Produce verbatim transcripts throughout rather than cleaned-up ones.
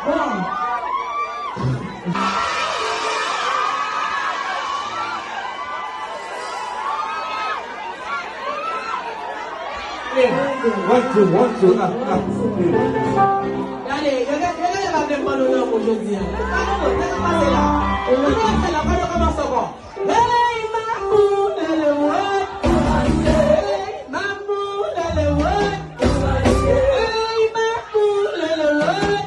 Bon. One, two, one, two, ah, ah. Gade, yo gen, yo gen de bagay m ban nou nan mo jodi a. Sa nou, sa k ap pase la? Sa k ap pase la? Fò nou kòmanse ankò. Hey, Mamou, lele, what? Hey, Mamou, lele, what? Hey, Mamou, lele, what?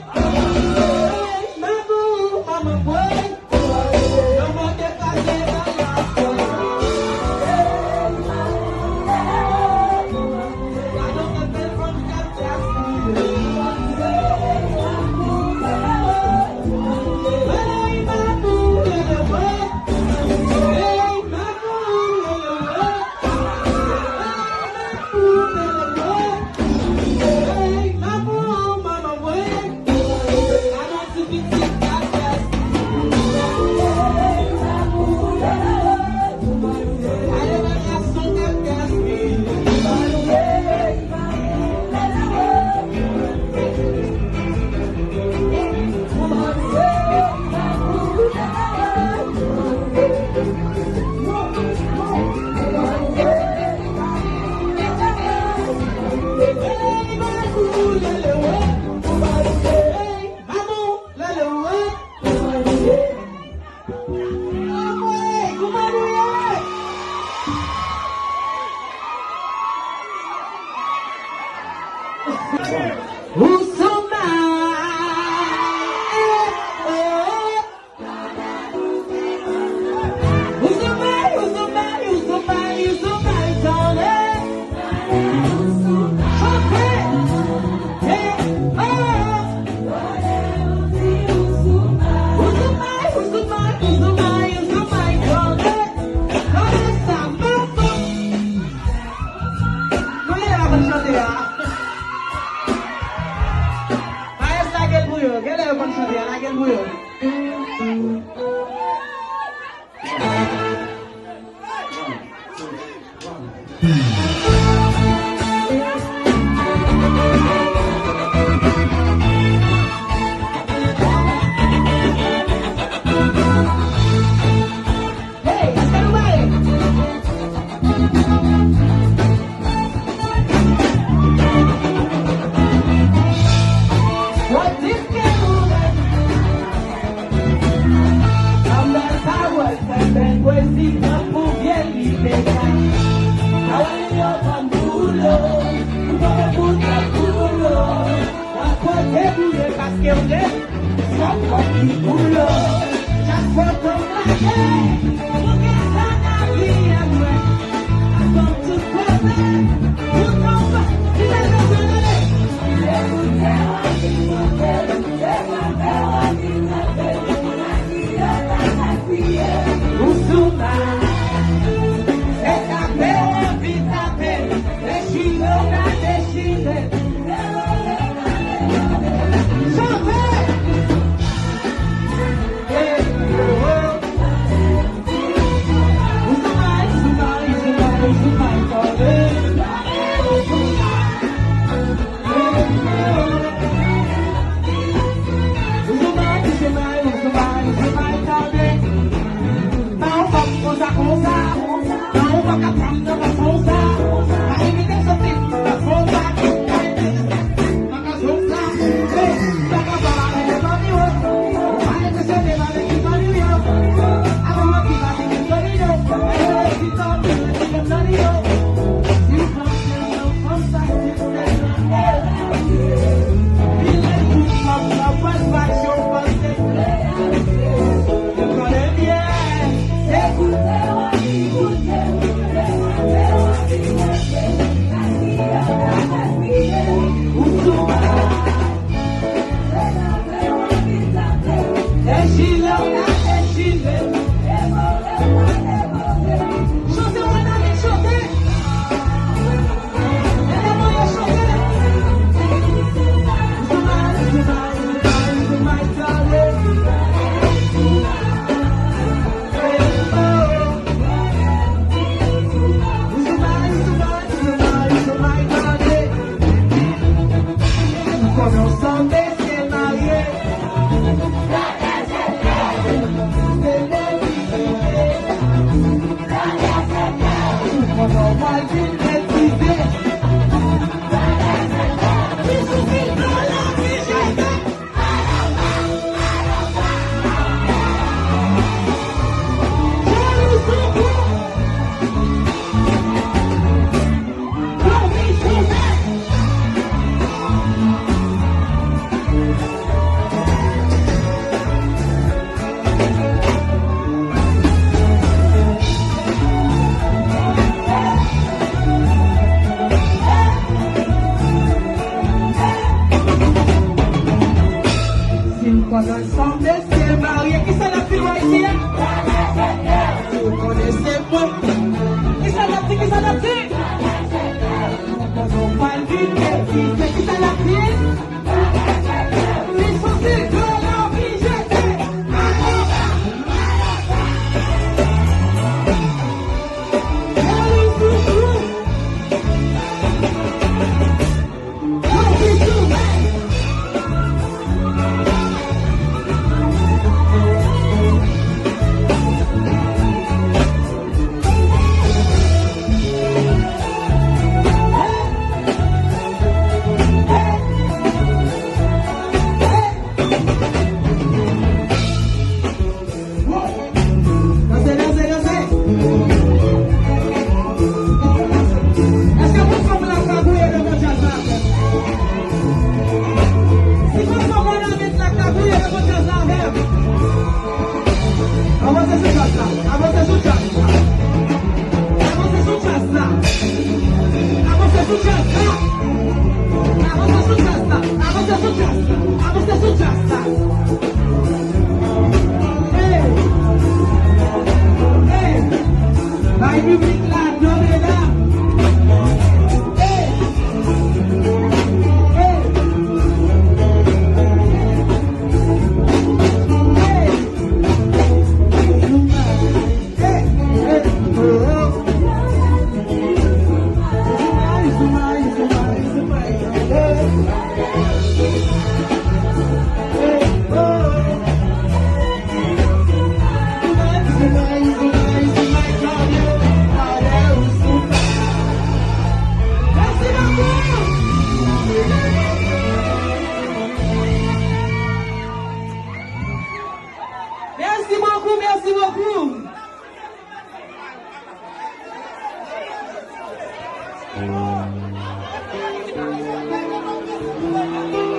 Hey, Mamou, mama, boy. Yo monte pase la. Hey, Mamou, lele, what? Ou sou may, eh, oh. Ou sou may, ou sou may, ou sou may, ou sou may, tande. Chante. Eh, oh. Ou sou may, ou sou may, ou sou may, ou sou may, tande. Tande sa, mwen fò. Mwen lè la konn chante a. Maes, lage l pou yo. Genlè yo konn chante a, lage l pou yo. Hey, èske nou pare? Anba pawòl fè bèl pwezi tankou vye libeta. Pawòl yo kòm boulo, ou tonbe pou tèt boulo. W ap pote boulo paske w de sa w kòm li boulo. Chak foto m lage, ou gen sa nan vi a mwen. Avan tout koze, ou tonbe, ou leve tande. Ou sou may, se tape, anvi tape, dechire, pa dechire. Chante! Hey, oh, oh. Sou djaz la. Avanse sou djaz la. Avanse sou djaz la. Avanse sou djaz la. Hey. Hey. Bay piblik la do, medam. Hey. Hey. Hey. Merci beaucoup, merci beaucoup.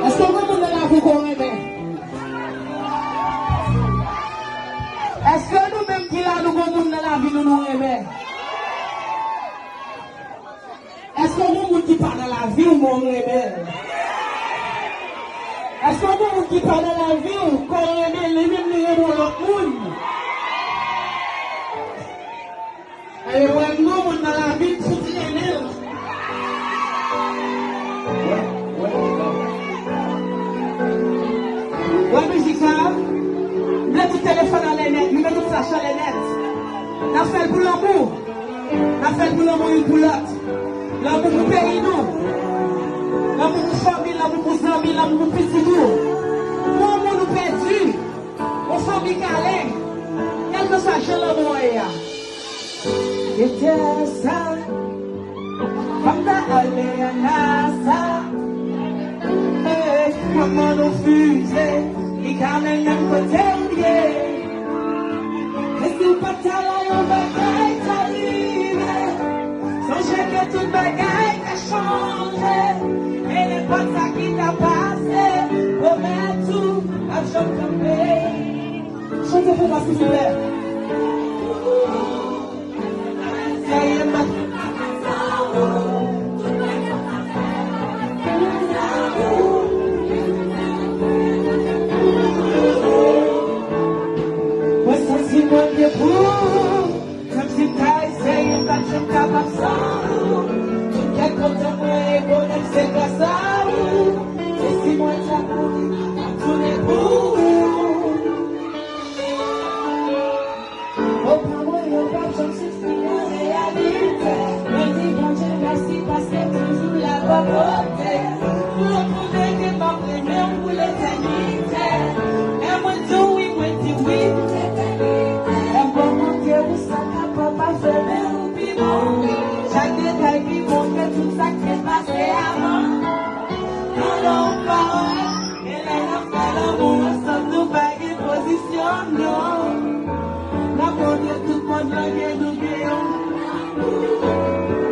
Èske gen moun nan lavi w ke w renmen? Èske nou menm ki la, nou gen moun nan lavi nou, nou renmen? Èske gen moun ki pa nan lavi w, men w renmen l? Èske gen moun ki pa nan lavi w, ke w renmen l, li menm li renmen yon lòt moun? Ebyen, wè m gen yon moun nan lavi m, fouti renmen l. Wè mizik sa a? M vle tout telefòn anlè nèt, m vle tout flach anlè nèt. N ap fè l pou lanmou. N ap fè l pou lanmou youn pou lòt. Lanmou pou peyi nou. Lanmou pou fanmi, lanmou pou zanmi, lanmou pou pitit ou. Pou yon moun ou pèdi, yon fanmi k ale, kèlkeswa jan lanmou an ye a. Kite sa, pa m ta ale a NASA. Ey, kòman nou fize, li ka mennen m kote ou ye. E si w pa t la, yon bagay ta rive. Sonje ke tout bagay ka chanje. E nenpòt sa ki ta pase, pwomèt ou ap janm kanpe. Chante pou mwen, silvouplè. Mwen santi mwen byen pou ou. Menm si m ta eseye, m pa t janm kapab san ou. Tout kèk kote mwen ye, bonè m se gras a ou. E si mwen ta mouri, m ap tounen pou ou. O pa mwen, yo p ap janm sispann yon reyalite. Mwen di Bondye mèsi paske toujou la bò kote. Pou yo konnen ke m ap renmen w pou letènite. Lè mwen di w wi, mwen di wi pou letènite. Lè m kòmante ou, sa kapab pa fè, men ou pi bon. Chak detay pi bon ke tout sa k te pase avan. Nan non pa wè. E lè n ap fè lanmou ansanm, nou pa gen pozisyon, non. N ap montre tout mond lan gen nou gen yon.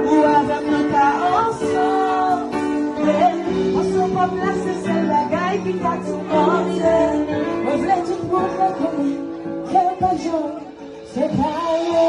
Ou avè m, nou ka ansanm. Paske pòt la, se sèl bagay ki ka tou monte. Mwen vle tout mond lan konnen ke pa janm separe.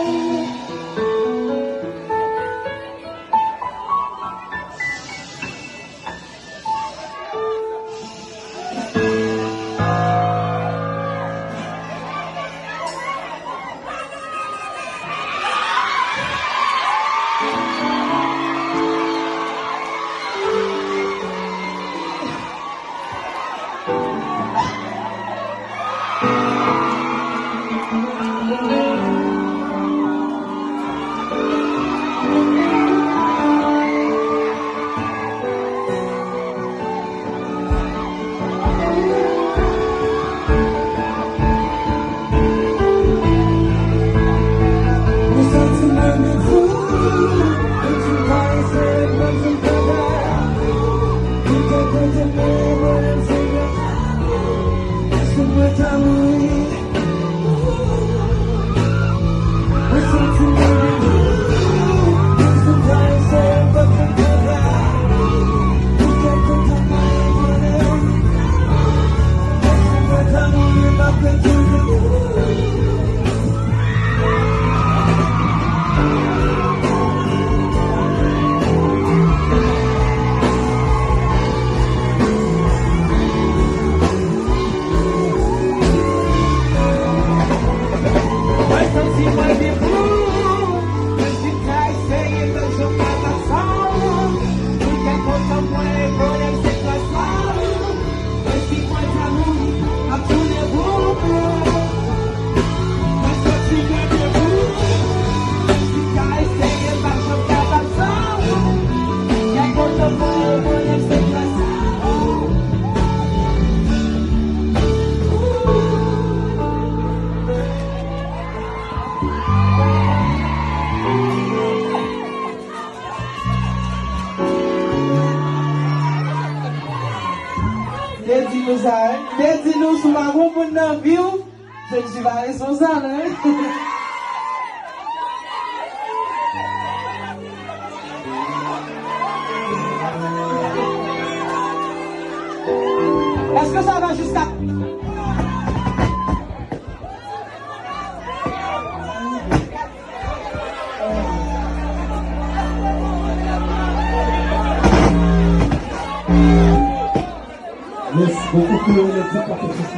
Sa, hein? Te di nou, si w pa gon moun nan vi w, je ne suis pas responsable, hein? Est-ce que ça va jusqu'à... Yes, beaucoup plus on est dit, pas de souci.